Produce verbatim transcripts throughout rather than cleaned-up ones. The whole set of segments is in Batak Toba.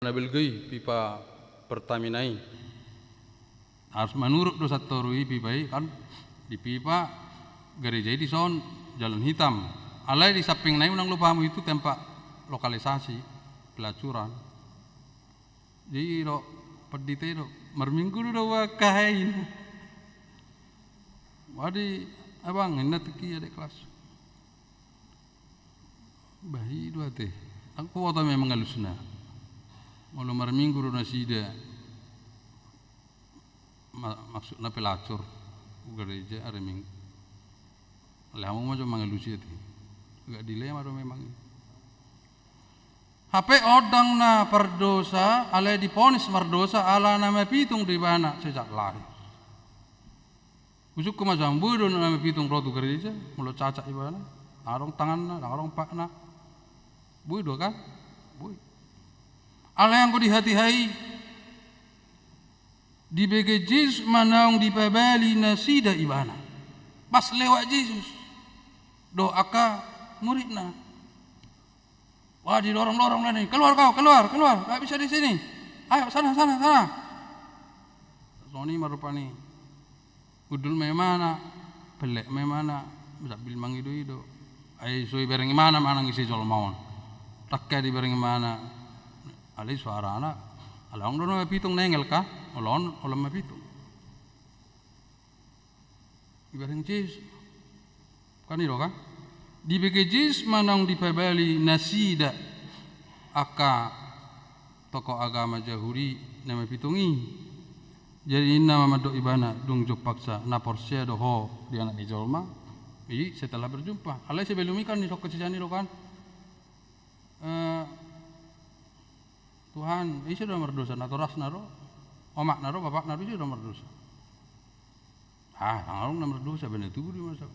Na belgoi pipa Pertamina i. Harus manurut do satoru i pipa i kan, di pipa gereja i dison Jalan Hitam. Alai di samping nai, unang lupa hamu, itu tempat lokalisasi pelacuran. Jadi do, pendeta i do, marminggu do, do, wakahain. Wadi, abang, inna teki adek kelas. Bah, i do ate. Ndang huboto memang alusna. Molo marminggu do nasida. Ma-, maksudna pelacur. Gereja hari Minggu. Alai hamu ma jo mangalusi ate. Agak dilema do memang. Hape on ndang na pardosa, alai diponis mardosa, ala na mapitung do ibana sejak lahir. Usungkun ma jo, boi do na mapitung ro tu gereja, molo cacat ibana, ndang adong tanganna, ndang adong patna. Boi do kan? Boi. Alai anggo di hatiha i, dibege Jesus ma naung dipabali nasida ibana. Pas lewat Jesus dohot angka muridna. Wah, didorong-dorong na ni, "Keluar kau, keluar, keluar, nggak bisa di sini. Ayo, sana, sana, sana." Songon i ma rupani. Hundul ma ibana, pellek ma ibana, sambil mangido-ido. Ai so dibereng ibana manang ise jolma on. Tangkas dibereng ibana. Alai suarana, alai on do na mapitung, nengel kan? Olo on, olo mapitung. Dibereng Jesus. Kan i do kan? Dibege Jesus ma naung dipabali nasida angka tokoh agama Jahudi na mapitung i. Jadi ninna ma mandok ibana, "Dung jumpangsa, na porsea do ho di Anak ni Jolma?" I setelah berjumpa. Alai sebelum i kan disungkun sian i do kan? Eh, Tuhan, ise do na mardosa, natorasna do, omakna do, bapakna do, ise do na mardosa? Ah, ndang adong na mardosa, baen na tubu do i masa.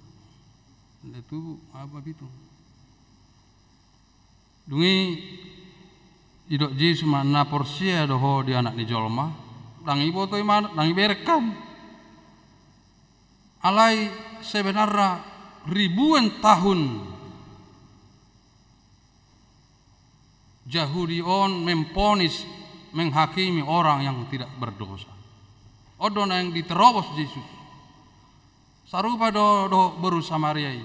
Baen na tubu, apa pitu. Dung i didok Jesus ma, "Na porsea do ho di Anak ni Jolma?" Ndang diboto ibana, ndang dibereng kan. Alai sebenarna ribuan tahun Jahudi on memponis, menghakimi orang yang tidak berdosa. On do naeng diterobos Jesus. Sarupa do dohot boru Samaria i.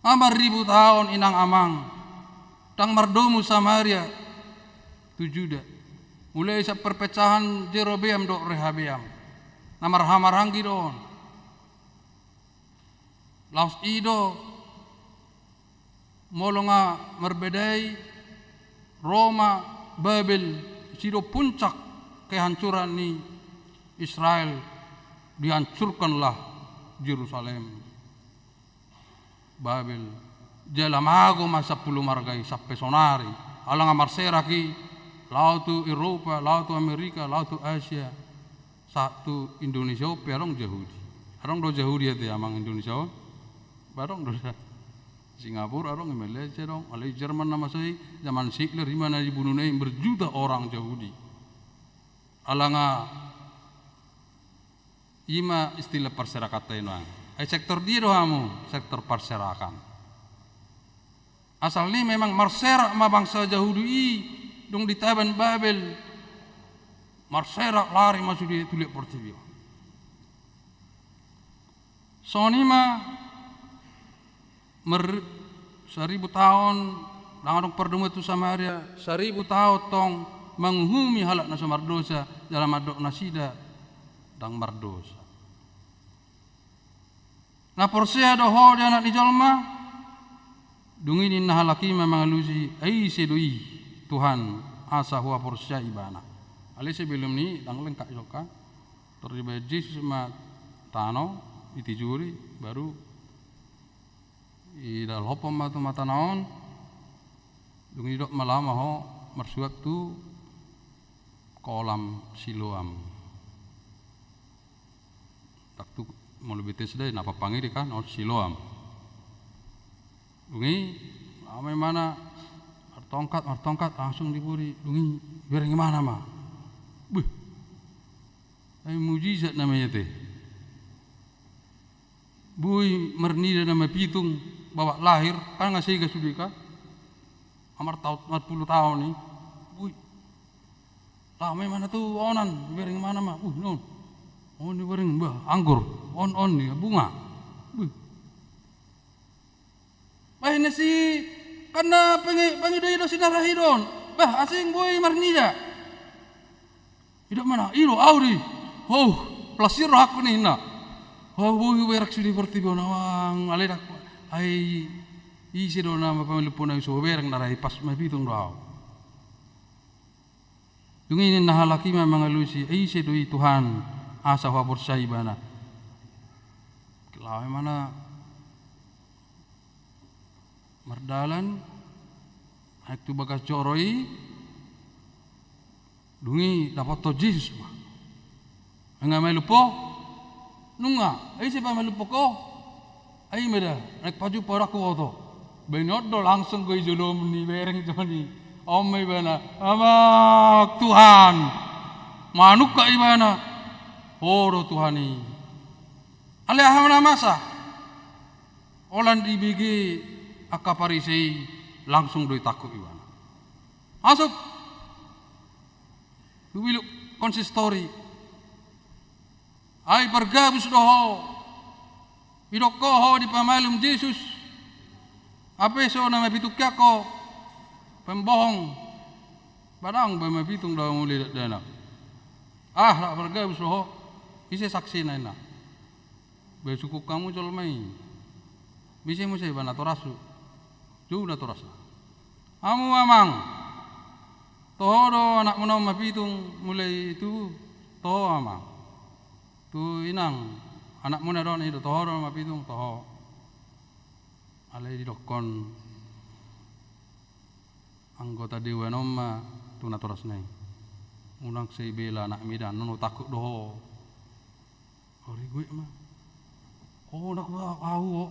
Nga marribu taon inang amang, ndang mardomu Samaria tu Juda. Mulai sian perpecahan Jerobeam dohot Rehabeam. Na marhahamaranggi do on. Laos i do, molo nga marbadai, Roma, Babel, disi do puncak kehancuran ni Israel, dihancurkanlah Jerusalem. Babel. Jala mago ma sampulu marga i sampe sonari. Ala nga marserak i, laho tu Eropa, laho tu Amerika, laho tu Asia. Sahat tu Indonesia on pe adong Jahudi. Adong do Jahudi ate amang Indonesia on? Ba adong do da. Singapura adong, Malaysia adong, alai Jerman na masa i, zaman Hitler, i ma na dibununa i berjuta orang Jahudi. Ala nga i ma istilah parserakanta i nuaeng. Ai sektor dia do hamu? Sektor parserakan. Asal ni memang marserak ma bangsa Jahudi i, dung ditaban Babel. Marserak, lari ma sude tu liat portibi on. Songon i ma mer-, saribu taon, ndang adong pardomuan tu Samaria, saribu taon tong manguhumi halak na so mardosa, jala mandok nasida ndang mardosa. Na porsea do ho di Anak ni Jolma? Dung i ninna halak i ma mangalusi, ai ise do i Tuhan, asa huhaporseai ibana? Alai sebelum ni i, ndang lengkap i kan. Tor dibaen Jesus ma tano, ditijuri, baru didalhophon ma tu mata na on, dung i didok ma, laho ma ho marsuap tu kolam Siloam. Ndang tu molo Betesda i na pampang i di kan, on Siloam. Dung i, laho ma ibana martongkat, martongkat, langsung diburi, dung i dibereng ibana ma. Beh. Ai mujizat nama i ate. Boi marnida na mapitung, babak lahir, kan nga sega sude kan? Amar taon, amar pulu taon i. Boi. Laho ma ibana tu onan, ibereng ibana ma. Uh, on. On ibereng, bah, anggur. On, on, ya, bunga. Bah. Bah, nasi, karena pangi-, pangido-ido sinarahi do on. Bah, asing boi marnida. Ido mana? Ido, au di. Oh, plasir rohakku ninna. Oh, boi hubereng sude portibi on, amang, alai ndang. Ai, ise do na pamalumhon au, so hubereng na ra i, pas mapitung do au. Dung i ninna halak i ma mangalusi, "Ise do i Tuhan, asa huhaporseai ibana?" Laho ma ibana mardalan, naik tu bagas joro i, dung i dapothon Jesus ma. Nunga malum ho? Nunga. Ai ise pamalumhon ho? Ai i ma da, naeng pajumpang ho, ndang huboto. Baen on do langsung do i jolo ni, bereng jolo ni. On ma ibana, "Amang, Tuhan." Manungkap ibana. Ho do Tuhan i. Alai aha na masa? Holan dibege angka Parise i, langsung do ditangkup ibana. Masuk. Hubilukkon konsistori. Ai pargabus do ho. Didok ho, ho dipamalum Jesus. Hape so na mapitung hian ho. Pembohong. Ba ndang, ba mapitung do au mule dakdanak. Ah, rap pargabus do ho. Ise saksina, ninna. Ba sungkun hamu jolma i. Ise muse ba natorashu? Jou natorasna. Hamu, amang. Toho do anakmuna on mapitung mulai tubu? Toho, amang. Tu inang, anakmuna do on, i do, toho do mapitung? Toho. Alai didokkon anggota dewan on ma tu natorasna i, "Unang sai bela anakmi da, annon hutangkup do ho." Ari, guek ma. "Ho, ndang, au ho,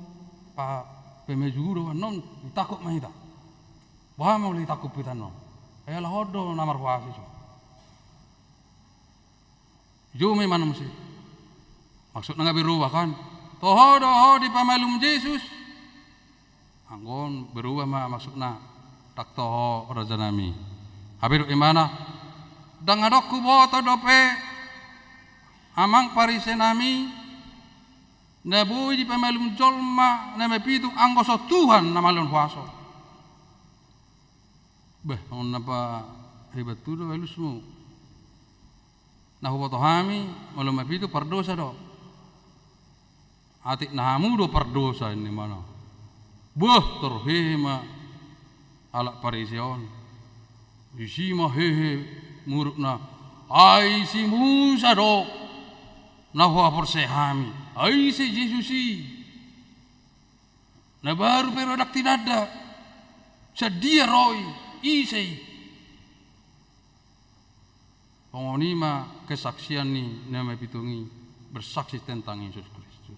pa, pemajuhu do annon, ditangkup ma hita. Boha ma olo ditangkup hita annon? Ai ala ho do na marhuaso i." Jou ma ibana muse. Maksudna nga berubah, kan? Toho do ho dipamalum Jesus. Anggo on berubah ma maksudna, "Ndang toho, rajanami." Hape didok ibana, "Ndang adong huboto dope, amang Parisenami, na boi dipamalum jolma na mapitung anggo so Tuhan na mangalehon huaso." Bah, on na pahebat tu do alusmu. Na huboto hami, molo mapitung pardosa do. Atik na hamu do pardosa, ninna ibana. Bah, terhehe ma halak Parise on. Disi ma hehe murukna, "Ai si Musa do na huhaporseai hami. Ai ise Jesus i? Na baru pe ro ndang tinanda. Sian dia ro i? Ise i?" Songon i ma kesaksian ni na mapitung i, bersaksi tentang Jesus Kristus.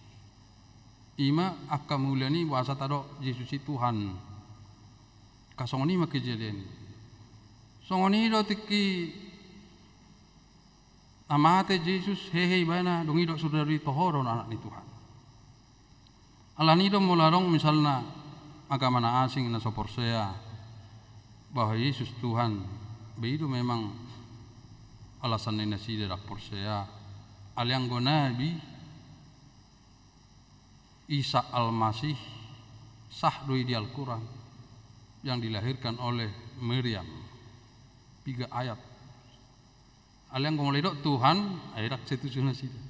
I ma angka mulia ni boasa tadok Jesus i Tuhan. Angka songon i ma kejadian i. Songon i do tingki na mate Jesus, hehe ibana, dung i didok surdadu i, toho do on Anak ni Tuhan. Alani do molo adong misalna agama na asing na so porsea bahwa Jesus Tuhan, ba i do memang alasan ni nasida ndang porsea. Alai anggo nabi, Isa Al-Masih, sah do i di Al-Quran, yang dilahirkan oleh Maryam. Piga ayat. Alai anggo molo didok Tuhan, ai ndang setuju nasida.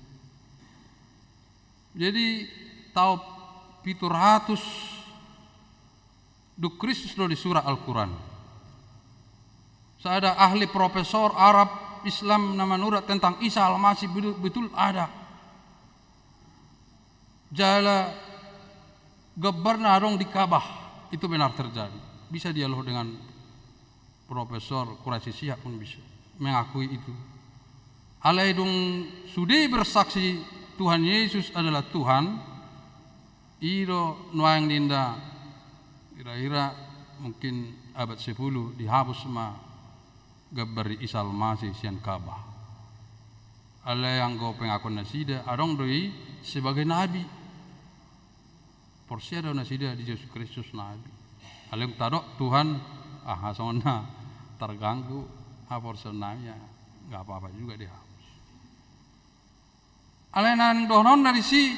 Jadi, taon pitu ratus dung Kristus do disurat Al-Quran. Sada ahli profesor Arab Islam na manurat tentang Isa Al-Masih, betul, betul ada. Jala gambarna adong di Ka'bah, itu benar terjadi. Bisa dialog dengan Profesor Quraisy Shihab pun bisa mengakui itu. Alai dung sude bersaksi Tuhan Yesus adalah Tuhan, i do nuaeng ninna, kira-kira mungkin abad sepuluh dihapus ma gambar ni Isa Al-Masih sian Ka'bah. Alai anggo pengakuan nasida, adong do i sebagai nabi. Porsea do nasida di Jesus Kristus nabi. Alai dung tadok Tuhan, ah, songon na terganggu haporseaonnami, ya. Nggak apa-apa juga dihapus. Alai na naeng dohononna disi,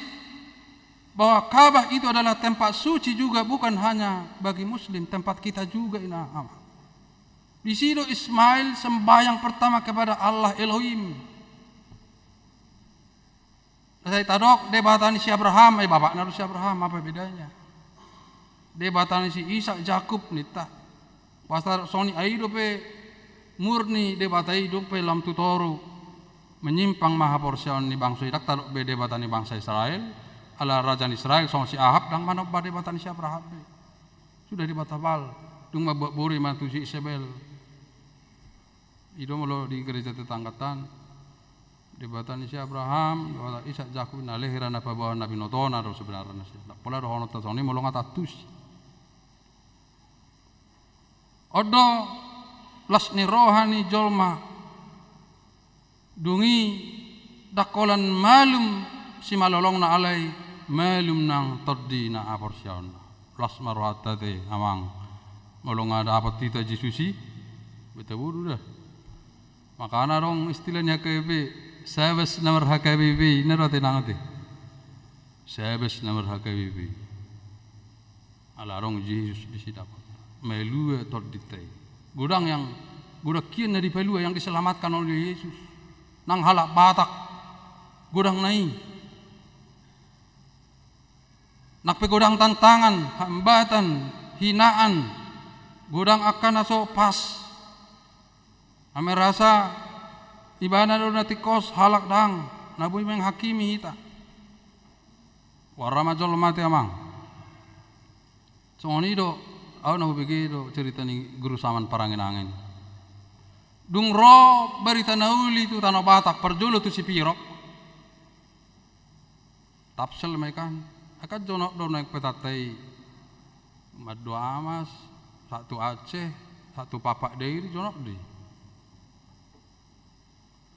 bahwa Ka'bah itu adalah tempat suci juga bukan hanya bagi Muslim, tempat kita juga, ina, amang. Disi do Ismail sembahyang pertama kepada Allah Elohim. Sai tadok Debata ni si Abraham, eh, bapakna do si Abraham, apa bedanya? Debata ni si Ishak, Jakub, ninta. Pasal songon i, ai dope murni Debata i dope lam tu toru, menyimpang ma haporseaon ni bangso i, ndang tadok be Debata ni bangsa Israel, ala raja ni Israel songon si Ahab ndang manomba Debata ni si Abraham be. Sudah Debata Baal, dung mambuat boru i ma tu si Isebel. I do molo di gereja tetangga tan, Debata ni si Abraham, Debata Ishak, Jakub, na leher na paboa na binotona do sebenarna si. Ndang pola dohononta songon i molo nga tantusi. On do las ni roha ni jolma. Dung i ndang holan malum simalolongna alai malum nang tondina haporseaonna. Las ma rohanta te, amang. Molo nga dapot hita Jesus i, beta bodu da. Makana adong istilah ni H K B P, sabas na mar-H K B P, ina do ate nang ate. Sabas na mar-H K B P. Ala adong Jesus disi dapot. Malua tondinta i. Godang yang, godang hian na dipalua yang diselamatkan oleh Yesus. Nang halak Batak, godangna i. Nang pe godang tantangan, hambatan, hinaan, godang angka na so pas. Ame rasa ibana do na tingkos, halak ndang, na boi menghakimi hita. Huarama jolma te, amang. Songon i do, au na hubege do cerita ni Guru Saman Paranginangin. Dung ro barita na uli tu Tano Batak, parjolo tu Sipirok. Tapsel ma i kan. Akan jonok do naeng petanta i. Mandua Amas, sahat tu Aceh, sahat tu Pakpak Dairi, jonok do i.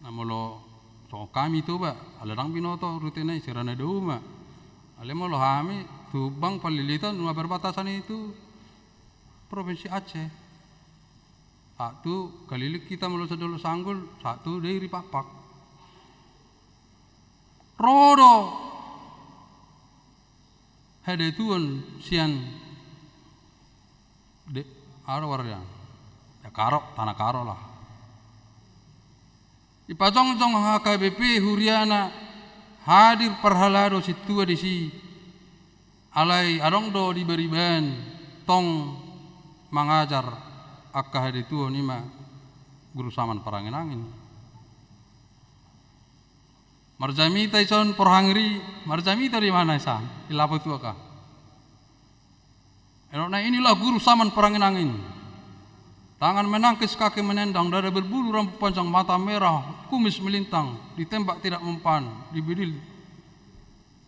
Na molo songon hami Toba, ala ndang binoto rutena i, sirana dao ma. Alai molo hami, Tumbang, Panlilitan, nunga perbatasan i tu Provinsi Aceh. Sahat tu kaliling hita molo so Dolok Sanggul, sahat tu Dairi, Pakpak. Ro do hadatuon sian de, aha do goarna? Ya, Karo, Tanah Karo lah. Dipajongjong H K B P huriana, hadir parhalado sintua disi. Alai adong do di bariban tong mangajar angka hadatuon, i ma Guru Saman Paranginangin. Marjamita i son Parhangir i, marjamita do ibana i san, i lapo tuak. Didokna, "Inilah Guru Saman Paranginangin. Tangan menangkis, kaki menendang, dada berbulu, rambut panjang, mata merah, kumis melintang, ditembak tidak mempan, dibedil."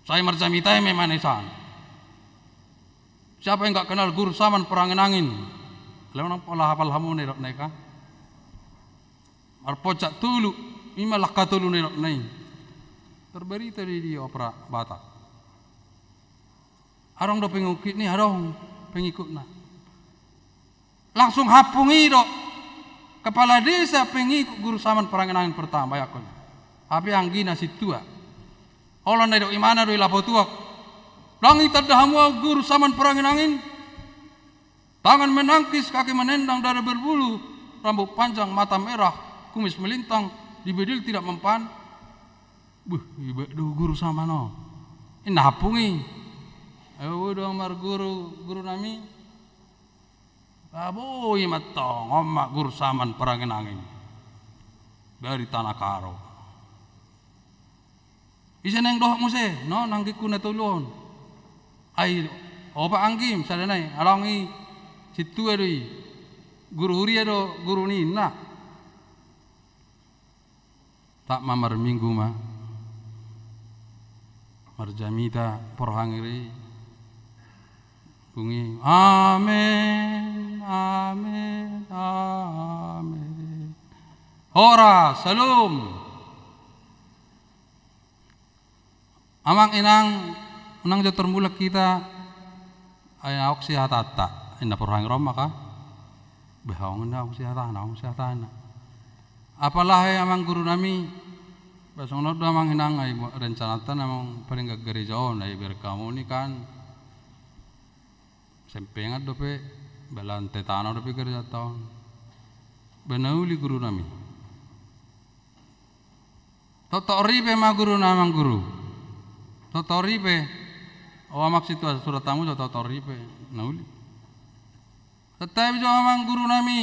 Sai marjamita i ma ibana i san. Siapa yang nggak kenal Guru Saman Paranginangin? Alai unang pola hapal hamu na didokna i kan. Marponcak tolu, i ma langka tolu na didokna i. Terberita di, di opera Batak. Adong do pengikutna i, adong pengikutna. Langsung hampung i do kepala desa pengikut Guru Saman Paranginangin pertama, bayangkon. Hape anggina sintua. Holan na didok ibana do i lapo tuak. Ndang itanda hamu ahu Guru Saman Paranginangin? Tangan menangkis, kaki menendang, dada berbulu, rambut panjang, mata merah, kumis melintang, dibedil tidak mempan. Buh, iba do Guru Saman on. Inna hampung i. Ahu do marguru, guru nami. Boi ma tong, on ma Guru Saman Paranginangin. Dari Tanah Karo. Ise naeng dohot muse, no, anggingku na tolu on. Ai, opat anggim, sada nai, adong i, sintua do i. Guru huria do, guru ninna. Tap ma marminggu ma. Marjamita Parhangir i. Dung i, amen, amen, amen. Horas, syalom. Amang inang, unang jo tarmulak hita, ai aok si hatanta, inna Parhangir on ma ka. Bah, aong inna, aong si hatana, aong si hatana. Apalahe amang guru nami, ba songon on do amang inang, ai rencananta na amang paling gareja on, ai berkamu ni kan sempengan dope, ba lantai tanah dope garejanta on. Ba na uli guru nami. Totor i pe ma guru na amang guru. Totor i pe. O amang situa surat tamu jo totor i pe. Na uli. Tetapi jo amang guru nami.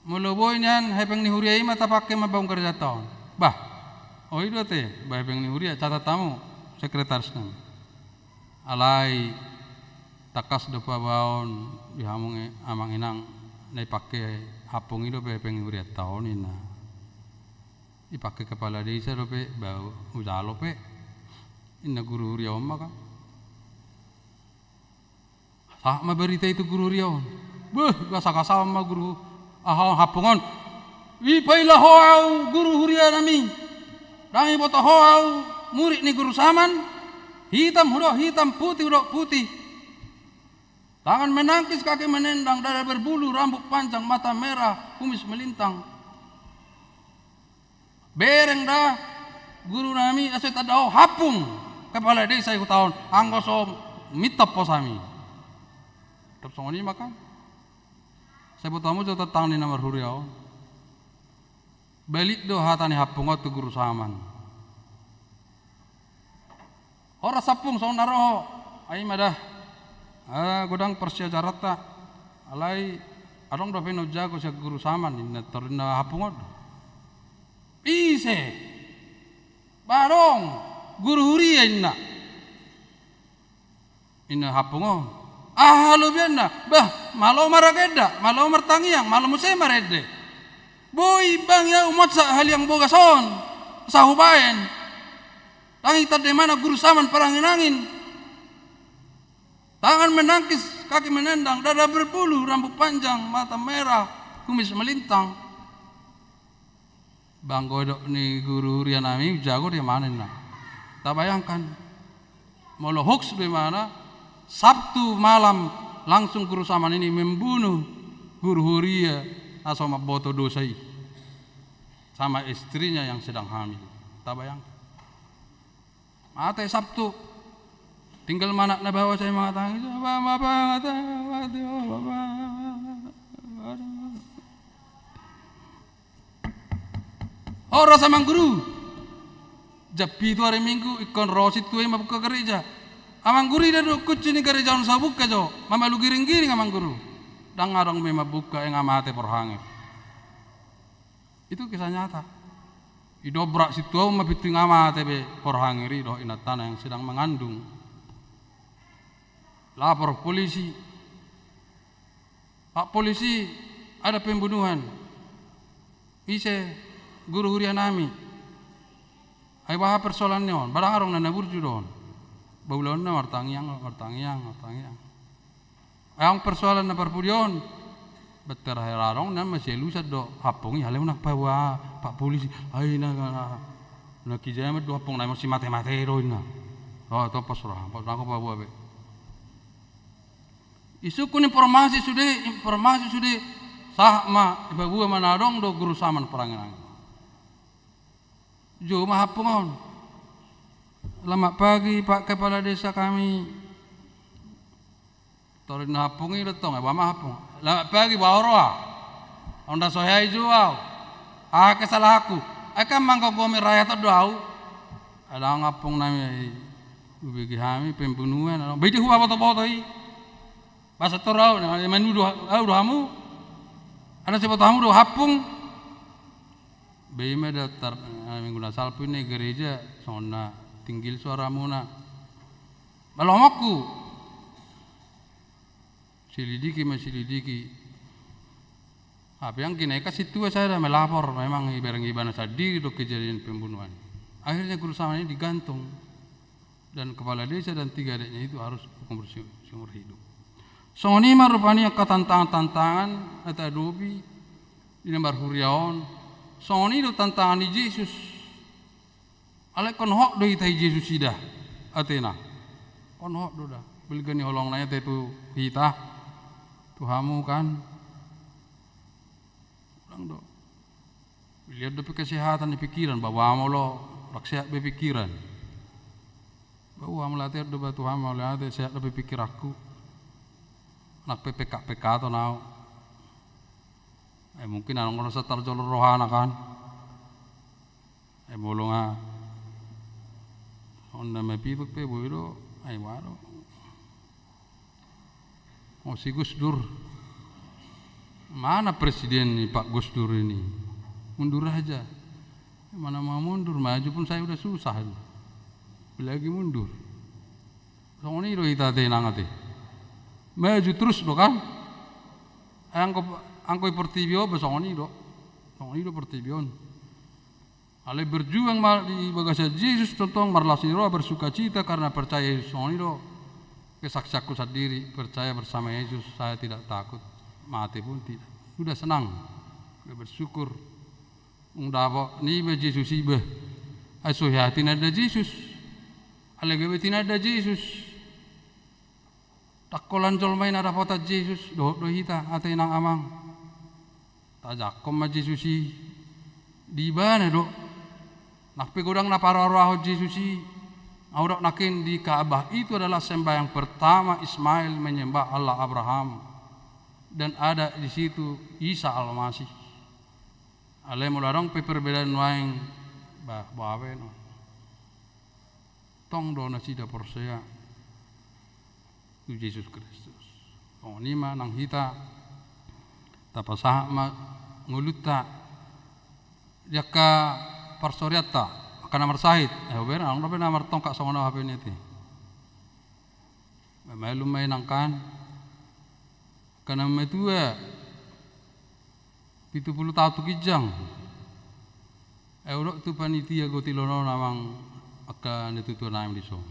Molo boi nian hepeng ni huria i ma tapake mambangun garejanta on. Bah. O i do ate, bah hepeng ni huria, catat hamu sekretaris nami. Alai tangkas do paboaon di hamu nge amang inang na ipake hampung i dope hepeng ni hurianta on inna. Ipake kepala desa dope ba ujalo pe inna guru huria on maka. Sahat ma berita i tu guru huria on. Beh, gasa-gasa ma guru aha on hampung on. Ipaila ho au guru huria nami. Ndang iboto ho au murid ni guru Saman. Hitam hudok hitam, putih hudok putih. Tangan menangkis, kaki menendang, dada berbulu, rambut panjang, mata merah, kumis melintang. Bereng da guru nami asa tanda ho hampung kepala desa i huta on anggo so mintop hosami. Tap songon i ma kan. Sai boto hamu jo tentang ni na marhuria on. Balik do hata ni hampung on tu guru Saman. Horas hampung songon na ro ho. Ai ma da. Ah, godang parsiajaranta. Alai adong dope na hujago sian guru Saman inna torinna hampung on. Ise? Ba adong guru huria inna. Inna hampung on. Aha lobianna? Bah, malo maragenda, malo martangiang, malo muse marende. Boi imbangi au monsak haliang bogas on. Asa hubaen. Tangi tande mana guru Saman parangin-angin. Tangan menangkis, kaki menendang, dada berbulu, rambut panjang, mata merah, kumis melintang. Ba anggo didok ni guru huria nami hujago do i ma ninna. Tabayangkan. Molo hoax do i ma na, Sabtu malam langsung guru Saman ini membunuh guru huria na so mamboto dosa i. Sama istrinya yang sedang hamil. Tabayangkan. Mate Sabtu. Tinggal ma anakna baoa sai mangatangis. Bapa, bapa, mate, mate, bapa. Horas amang guru. Jam pitu ari Minggu ingkon ro sintua i mambuka gareja. Amang guru, ida do kunci ni gareja on, sai buka jo. Mamalu giring-giring amang guru. Ndang adong be mambuka, nga mate Porhanger. Itu kisah nyata. Didobrak sintua on ma pintu, nga mate be Porhanger i dohot inantana yang sedang mengandung. Lapor polisi. Pak polisi, ada pembunuhan. Ise? Guru huria nami. Ai boha persoalanna on? Ba ndang adong na, na burju do on. Ba ulaonna martangiang, martangiang, martangiang. Ai adong persoalan na parpudi on? Ba terakhir adong na masialusan do hampung i, alai unang paboa Pak polisi. Ai na, na, na, na kijaman do hampung nami, masi mate-mate do inna. O, topas roha, ndang paboa be. Isungkun informasi sude, informasi sude, sahat ma, ipaboa ma na adong do guru Saman parangin-angin. Jou ma hampung on. Selamat pagi Pak Kepala Desa kami. Torinna hampung i do tong, boha ma hampung. Selamat pagi, boha ro? Ndang so hea i jo au. Aha kesalahanku? Ai kan manggomgomi rakyat on do au. Adong hampung nami, ai hubege hami pembunuhan, adong. Ba ise hupaboto-boto i? Ba sai tor au, na manuduh au do hamu? Ndang sai boto hamu do hampung? Ba i ma daftar, eh, Minggu na salpu i na i gareja, songon na tinggil suaramuna. Ba lomoku. Silidiki ma silidiki. Hape anggi na i kan sintua sada melapor, memang ibereng ibana sandiri do kejadian pembunuhan. Akhirnya guru Saman ini digantung. Dan kepala desa dan tiga adiknya itu harus hukum se-, seumur hidup. Songon i ma rupani angka tantangan-tantangan na taadopi di na marhuria on. Songon i do tantangan ni Jesus. Alai ingkon hot do hita i Jesus i da, atena. Ingkon hot do da. Balga ni holongna i ate tu hita. Tu hamu kan. Ulang do. Liat dope kesehatan ni pikiran, ba boha molo ndang sehat be pikiran. Ba boha molo ate do ba Tuhan, molo ate sehat dope pikiranku. Ndang pe pekak-pekaton au. Eh, mungkin adong do satar jolo rohana kan. Eh, molo nga on nama pituk pe boi do, eh, boha do. Oh, si Gus Dur. Mana presiden ni Pak Gus Dur ini? Mundur aja. Mana mau mundur, maju pun saya udah susah. Apalagi mundur. Songon i do hita ate nang ate. Maju terus do kan? Anggo, anggo i portibi on, songon i do. Songon i do portibi on. Alai berjuang ma di bagasan Jesus tongtong, marlas ni roha, bersukacita karena percaya Yesus, songon i do. Kesaksianku sandiri, percaya bersama Yesus, saya tidak takut. Mati pun tidak. Sudah senang. Sudah bersyukur. Ung dapot niba Jesus iba. Ai so hea tinanda Jesus. Alai gabe tinanda Jesus. Ndang holan jolma i na dapotan Jesus, dohot do hita, ate nang amang. Tajangkon ma Jesus i, di ibana do. Nang pe godang na paroa-roahon Jesus i, nga hudok nangkin di Ka'bah itu adalah sembahyang pertama Ismail menyembah Allah Abraham. Dan ada di situ Isa Al-Masih. Alai molo adong pe perbedaan nuaeng, bah, boha be no. Tong do nasida porsea tu Jesus Kristus. Songon i ma nang hita, tapasahat ma ngolunta di angka parsorianta, angka na marsahit. Eh, hubereng, adong dope na martongka songon au hape ni ate. Malum ma i nang kan. Angka na matua, pitu pulu taon tu ginjang. Ai hudok tu panitia gotilon on, amang, angka na tuatua nami dison.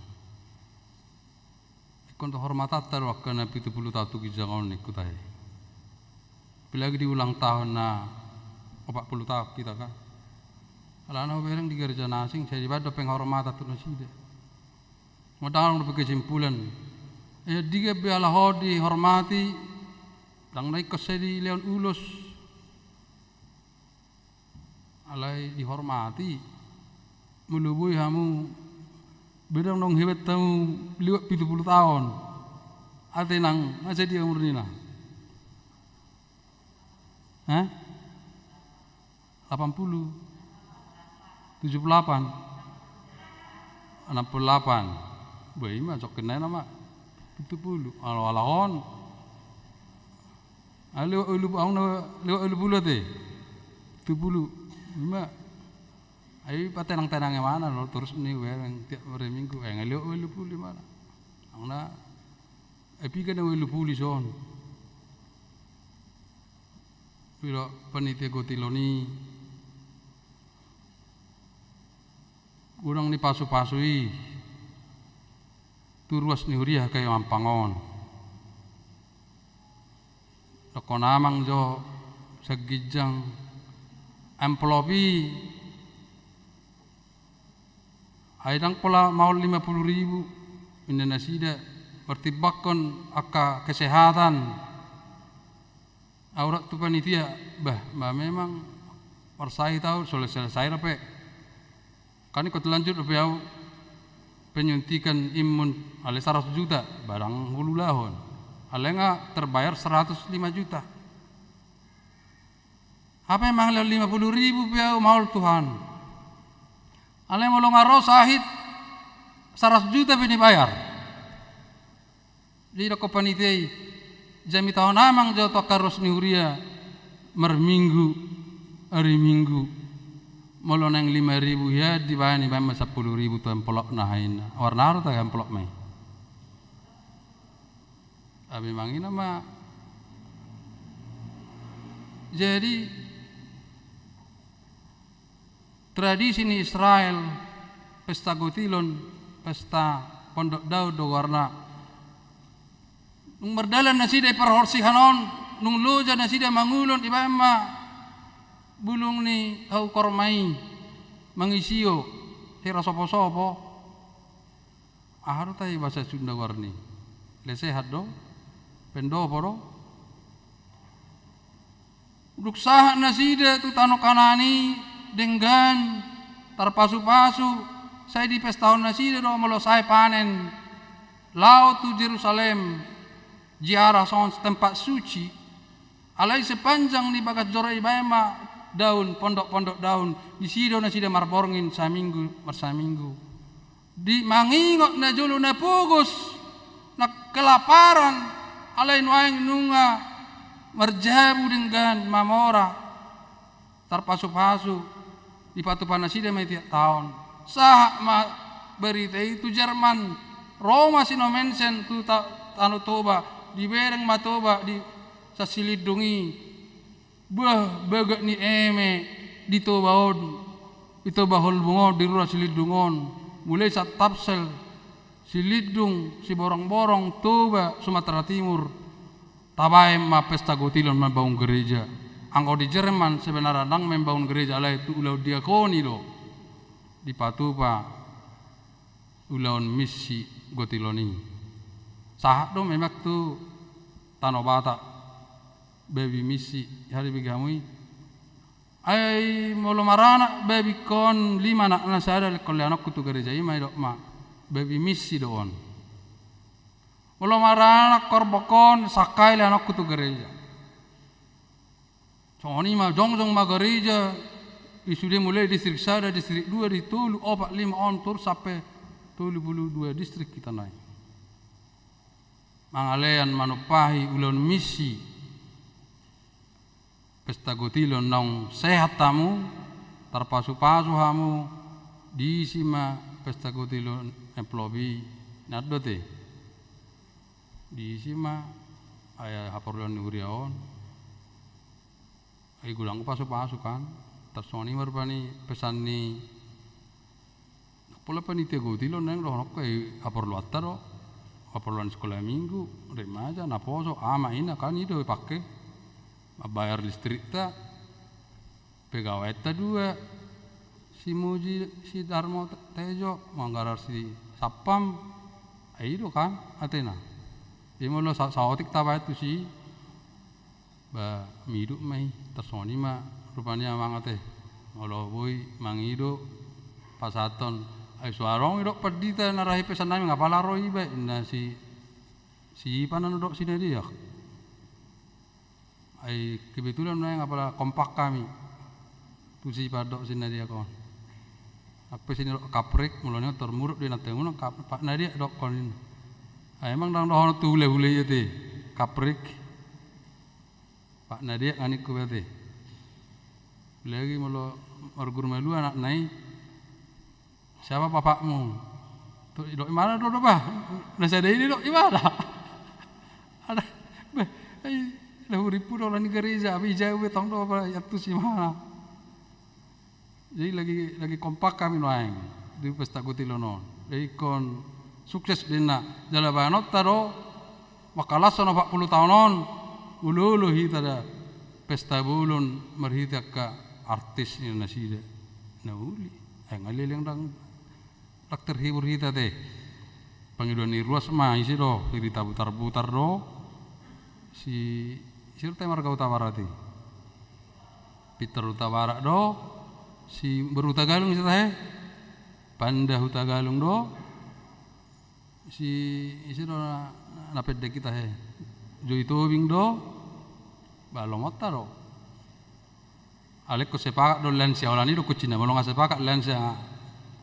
Ingkon do hormatanta do angka na pitu pulu taon tu ginjang on, ningku tahe. Apalagi di ulang tahun na opat pulu taon hita kan. Alana hubereng di gereja na asing, sai dibaen do penghormatan tu nasida. Nga adong dope kesimpulan. Eh, di gabe halak on dihormati, ndang na ingkon sai dilehon ulos. Alai dihormati. Molo boi hamu, be ndang naung hebat hamu liwat pitu pulu taon. Ate nang, asa dia umurnina? Hah? Lapan puluh. Tujuh puluh delapan. Enam puluh delapan. Bah, ima, jokkenna nama. Pitu pulu. Alo, alahon. Ah, liwat ualu, aung na liwat ualu pulu ate. Pitu pulu. Ima. Ai patenang-tenang imana lo, terus ni hubereng tiap hari Minggu. Eh, nga liwat ualu pulu imana. Aung na, eh, piga na ualu pulu dison. Piro panitia gotilon i. Godang ni pasupasu i tu ruas ni huria Kayu Ampang on. Dokkon amang jo sian ginjang amplop i. Ai ndang pola maol lima puluh ribu, inna nasida, pertimbangkon angka kesehatan. Au hudok tu panitia, bah, bah memang marsahit au, so selesai dope. Kan ingkon lanjut dope au penyuntikan imun, alai saratus juta, barang hululahon. Alai nga terbayar seratus lima juta. Hape mangalehon lima puluh ribu pe au, maol Tuhan. Alai molo nga ro sahit, saratus juta pe dibayar. Jadi dokkon panitia i, jamitahon amang jo tu angka ruas ni huria marminggu, ari Minggu. Molo naeng lima ribu hian dibaen, ibaen ma sampulu ribu tu amplopna, hainna. Warna aha do tahe amplopna i? Ai memang i nama. Jadi, tradisi ni Israel, pesta gotilon, pesta Pondok Daud do goarna. Nung mardalan nasida i parhorsihan on, nung loja nasida mangulon, ibaen ma bulung ni hau korma i, mangisio, hira soposopo. Aha do tahe bahasa Sunda goarna i? Lesehan do? Pendopo do? Dung sahat nasida tu tano Kanaan i denggan tarpasupasu, sai dipestahon nasida do molo sae panen, laho tu Jerusalem, ziarah songon tempat suci. Alai sepanjang ni bagas joro i baen ma daun, pondok-pondok daun, disi do nasida marborngin saminggu marsaminggu. Di mangingot najolo na pogos, na kelaparan, alai nuaeng nunga marjabu denggan mamora. Tarpasupasu, dipatupa nasida ma i tiap taon. Sahat ma barita i tu Jerman, ro ma si Nommensen tu ta-, tano Toba, dibereng ma Toba di Silidung i. Bah, bagak ni eme di Toba on, di Toba Holbung on, di rura Silidung on, mulai sian Tapsel, Silidung, Siborongborong, Toba, Sumatera Timur, tabaen ma pesta gotilon mambangun gereja. Anggo di Jerman sebenarna ndang mambangun gereja, alai tu ulaon diakoni do dipatupa ulaon misi gotilon i. Sahat do memang tu Tano Batak babi misi, hali bege hamu i. Ai molo maranak babingkon lima, anakna sada, lehon leanonku tu gereja i ma, didok ma, babi misi do on. Molo maranak horbokkon sangkai, leanonku tu gereja. Songon i ma, jongjong ma gereja i sude, mulai distrik sada, distrik dua, di tolu, opat, lima, onom, tolu sampe tolu pulu dua distrik hita nuaeng. Mangalean manumpahi ulaon misi. Pesta gotilon, naung sehat hamu, tarpasupasu hamu, diisi ma pesta gotilon amplop i, inna do ate. Diisi ma, ai haporluan ni huria on. Ai godang pasupasu kan. Tarsongon i ma rupani pesan ni, pola panitia gotilon naeng dohononku, ai haporluanta do, haporluan sikola minggu, remaja, naposo, ama, ina kan, i do dipake mambayar listrikta. Pegawaianta dua, si Muji, si Darmo Tejo, manggarar si satpam, ai i do kan atena. Jadi molo sa-, saotik tabaen tusi, ba miduk ma i. Tarsongon i ma rupani amang ate. Molo boi mangido pasahathon, ai so adong didok pandita na rahi pesan nami, nga pala ro iba, inna si, si Ipan, anu didok si Nadia. Ai kebetulan nuaeng apala kompak hami. Tusi pandok si Nadia on. Nang pe sinidok kaprik, molo nion tor muruk do inanta i, unang kap-, Pak Nadia dokkon i. Ai emang ndang dohonon tu hulehule i ate, kaprik. Pak Nadia nga ningku be ate. Lagi molo marguru malua anakna i, "Siapa bapakmu?" Tu, didok, "Imana do, do bah? Na sada i," didok, "Imana?" Ada, beh, ai, na hurippu do holan di gereja, hape ijau be tong do, apa, iantus imana. Jadi lagi, lagi kompak hami nuaeng di pesta gotilon on. Jadi ingkon sukses do inna, jala bahenonta do, mangkalashon opat pulu taon on, olo-olo hita da pesta bolon marhite angka artis ni nasida na uli. Ai nga leleng ndang, ndang terhibur hita ate. Pangidoan ni ruas ma, ise do, si Rita Butarbutar do, si, ise do tahe marga Hutabarat i? Pintar Hutabarat do, si boru Hutagalung ise tahe? Panda Hutagalung do, si, ise do na, na pendek i tahe? Joy Tobing do, ba lomonta do. Alai ingkon sepakat do lansia, holan i do kuncinna, molo nga sepakat lansia,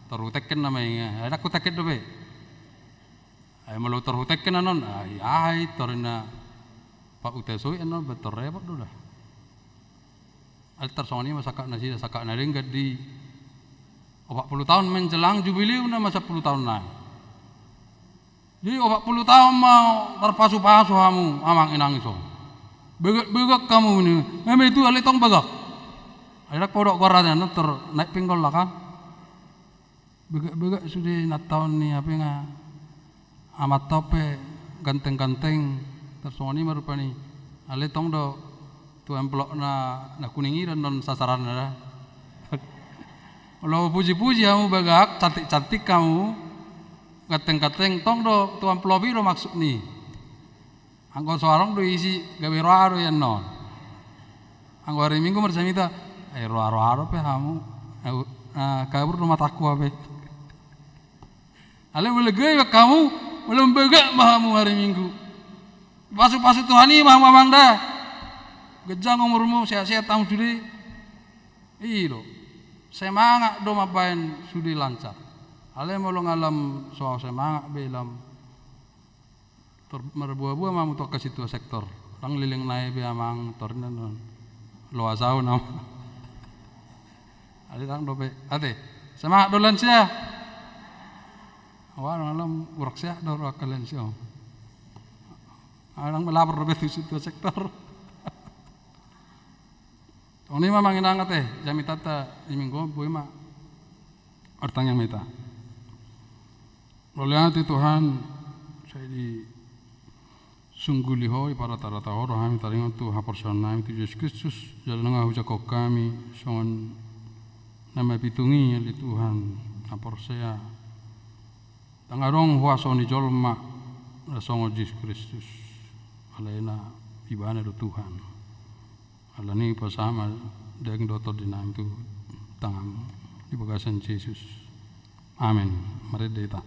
tor hutengken nama i, ai ndang hutengken dope. Ai molo tor hutengken annon, ai aha i tor inna, Pak, hutasoi annon, ba tor repot do da. Alai tarsongon i ma sangkap nasida, sangkap na denggan di opat pulu taon menjelang jubileum na ma sampulu taon nai. Jadi opat pulu taon ma tarpasupasu hamu amang inang i so. Begak-begak hamu ni. Memang itu alai tong begak. Alai ndang podok goarna, annon tor naik pinggol lah kan. Begak-begak sude inanta on ni, hape nga amanta on pe ganteng-ganteng, tarsongon i ma rupani. Alai tong do tu amplop na, na kuning i do annon sasaranna da. Molo puji-puji hamu begak, cantik-cantik hamu, ganteng-ganteng, tong do tu amplop i do maksud ni. Anggo so adong do isi, gabe roha do i annon. Anggo hari Minggu marjamita, ai roa-roa dope hamu. Au, ah, kabur do matangku hape. Alai molo gabe hamu, molo bagak ma hamu hari Minggu. Pasu-pasu Tuhan i ma hamu amang da. Ganjang umurmu, sehat-sehat hamu sude. I do. Semangat do mambaen sude lancar. Alai molo nga lam so semangat be lam. Tor marboa-boa ma hamu tu angka sintua sektor. Ndang leleng nai be amang tor na non. Loas au nama. Ate ndang dope. Ate. Semangat do lansia. Wah, malam urak sehat do angka lansia. Ndang melapor dope tu sintua sektor. Songon i ma amang inang ate, jamitanta di Minggu on, boi ma martangiang ma hita. Mauliate Tuhan, sai disungguli Ho, diparrata-rata Ho do hami taringot tu haporseaon nami tu Jesus Kristus, jala nunga hujangkon hami songon na mapitung i ale Tuhan, na porsea ndang adong huaso ni jolma na songon Jesus Kristus, alai na Ibana do Tuhan. Alani i hupasahat ma daging dohot tondi nami tu tanganmu di bagasan Jesus. Amen. Marende hita.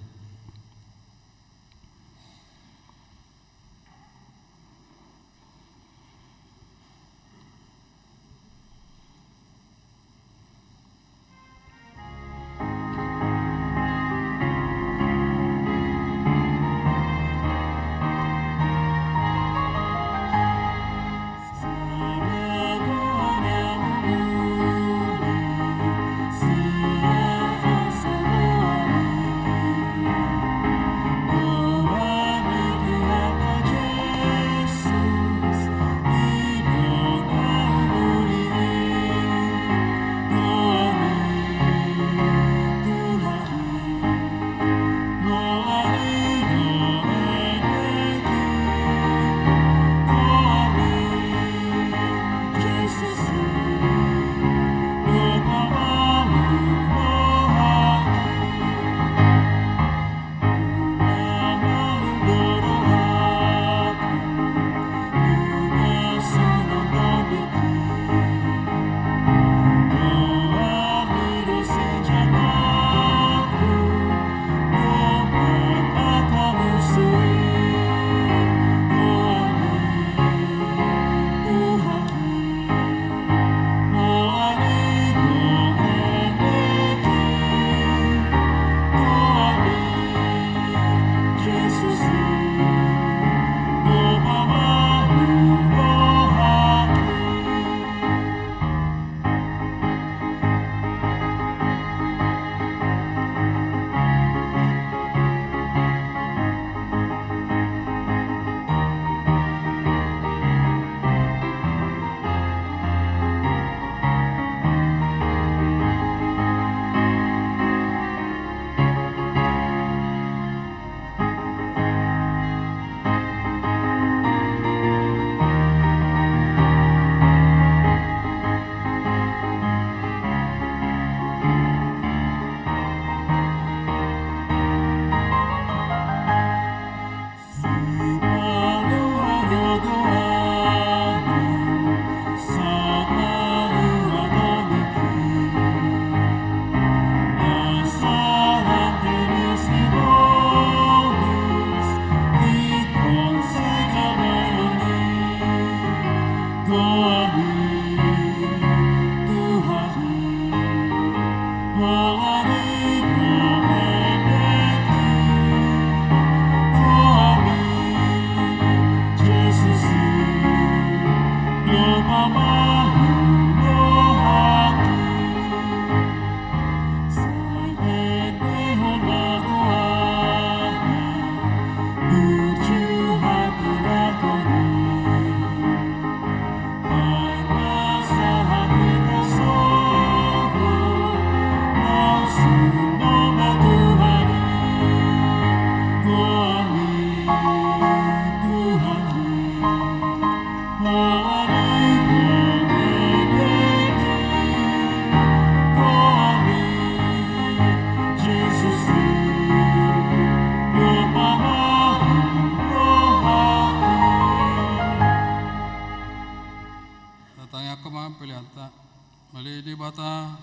Ale Debata,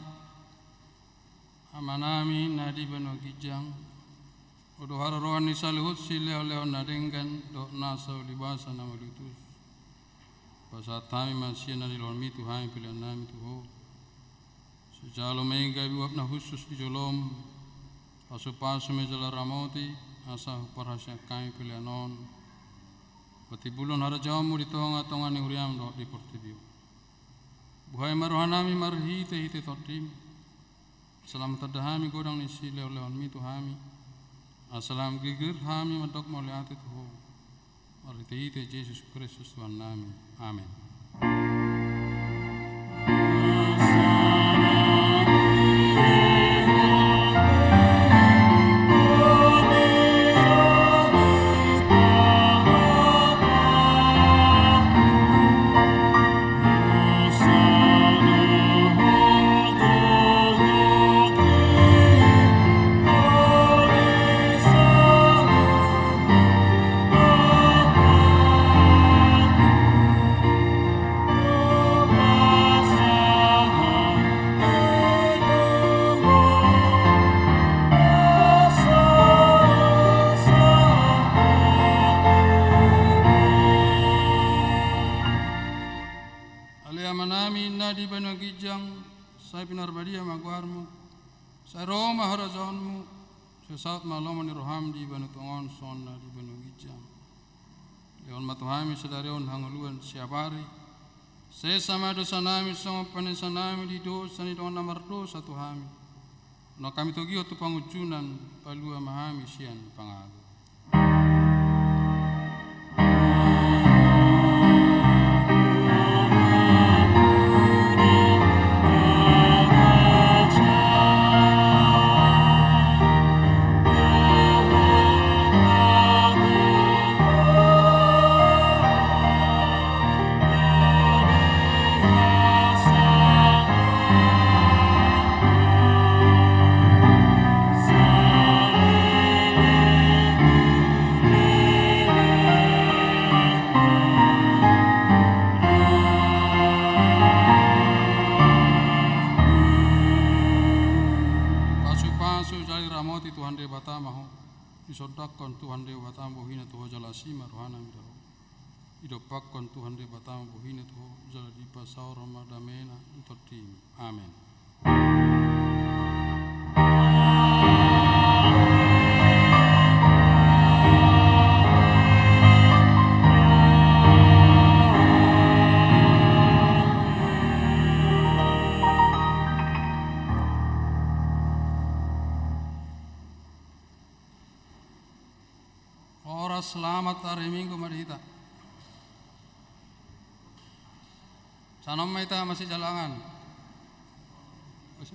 Amanami na di banua ginjang, hudohot haroroan ni saluhut silehonlehon na denggan dohot nasa ulibasa na malutus. Pasahat hami ma sian na nilehonmi tu hami peleannami tu Ho. Sai jalo ma i gabe uap na hushus di jolom, pasupasu ma i jala ramoti, asa huparhaseang hami pelean on patimbulhon harajaonmu di tongatonga ni huriam dohot di portibi on. Buhai ma rohanami marhitehite tondim, asa lam tanda hami godang ni silehonlehonmi tu hami, asa lam girgir hami mandok mauliate tu Ho. Marhitehite Jesus Kristus Tuhannami. Amen. Ale Amanami na di banua ginjang, sai pinarbadia ma goarmu, sai ro ma harajaonmu, sai saut ma lomo ni roham di banua tonga on songon na di banua ginjang. Lehon ma tu hami sadari on hangoluan siapari. Sesa ma dosanami songon panesanami di dosa ni dongan na mardosa tu hami. Unang hami togihon tu pangunjunan, palua ma hami sian pangago. Pasupasu jala diramoti Tuhan Debata ma ho. Disondangkon Tuhan Debata bohina tu ho jala asi ma rohana mida ho. Didompakkon Tuhan Debata ma bohina tu ho jala dipasaor ma damena di tondim. Amen. Horas, selamat hari Minggu ma di hita. Sian on ma hita masijalangan. Horas.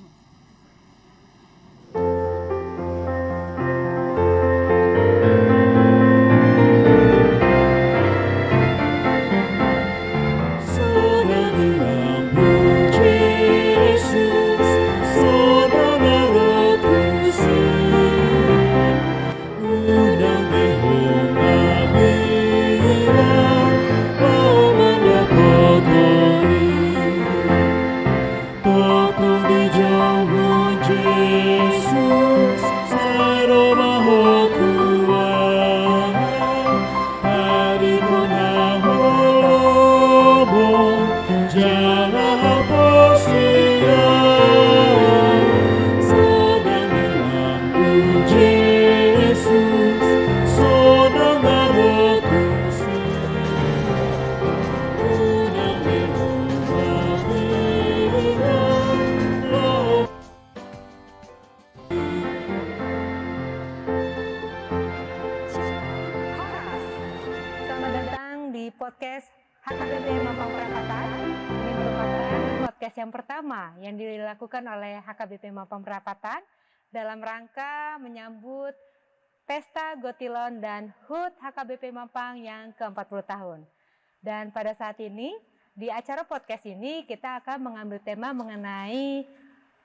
Selamat datang di podcast H K B P Mampang Perapatan. Ini merupakan podcast yang pertama yang dilakukan oleh H K B P Mampang Perapatan dalam rangka menyambut Pesta Gotilon dan hut H K B P Mampang yang keempat puluh tahun. Dan pada saat ini, di acara podcast ini, kita akan mengambil tema mengenai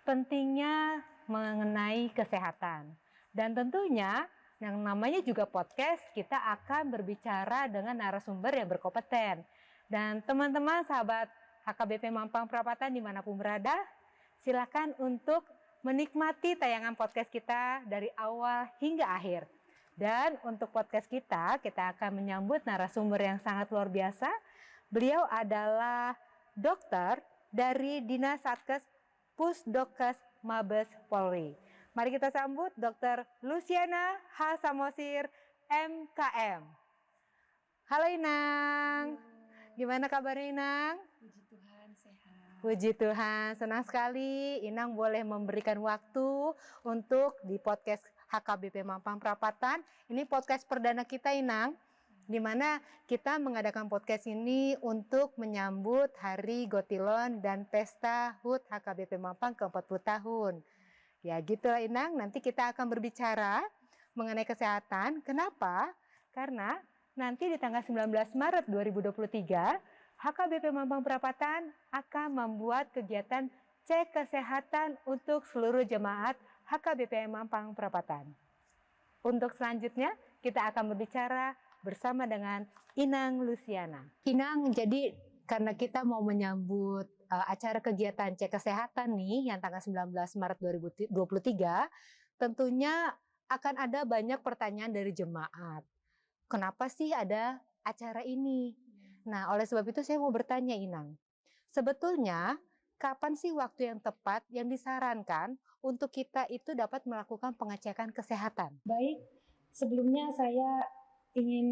pentingnya mengenai kesehatan. Dan tentunya, yang namanya juga podcast, kita akan berbicara dengan narasumber yang berkompeten. Dan teman-teman sahabat H H K B P Mampang Prapatan dimanapun berada, silakan untuk menikmati tayangan podcast kita dari awal hingga akhir. Dan untuk podcast kita, kita akan menyambut narasumber yang sangat luar biasa. Beliau adalah dokter dari Dinas Satkes Pusdokkes Mabes Polri. Mari kita sambut dokter Luciana H Samosir, M K M. Halo Inang. Halo. Gimana kabarnya Inang? Puji Tuhan, sehat. Puji Tuhan, senang sekali Inang boleh memberikan waktu untuk di podcast H K B P Mampang Prapatan. Ini podcast perdana kita Inang, di mana kita mengadakan podcast ini untuk menyambut Hari Gotilon dan Pesta HUT H K B P Mampang ke empat puluh tahun. Ya gitulah Inang, nanti kita akan berbicara mengenai kesehatan. Kenapa? Karena nanti di tanggal sembilan belas Maret dua ribu dua puluh tiga, H K B P Mampang Prapatan akan membuat kegiatan cek kesehatan untuk seluruh jemaat H K B P Mampang Prapatan. Untuk selanjutnya, kita akan berbicara bersama dengan Inang Luciana. Inang, jadi karena kita mau menyambut eh, acara kegiatan cek kesehatan nih yang tanggal sembilan belas Maret dua ribu dua puluh tiga, tentunya akan ada banyak pertanyaan dari jemaat. Kenapa sih ada acara ini? Nah, oleh sebab itu saya mau bertanya Inang. Sebetulnya kapan sih waktu yang tepat yang disarankan untuk kita itu dapat melakukan pengecekan kesehatan? Baik, sebelumnya saya ingin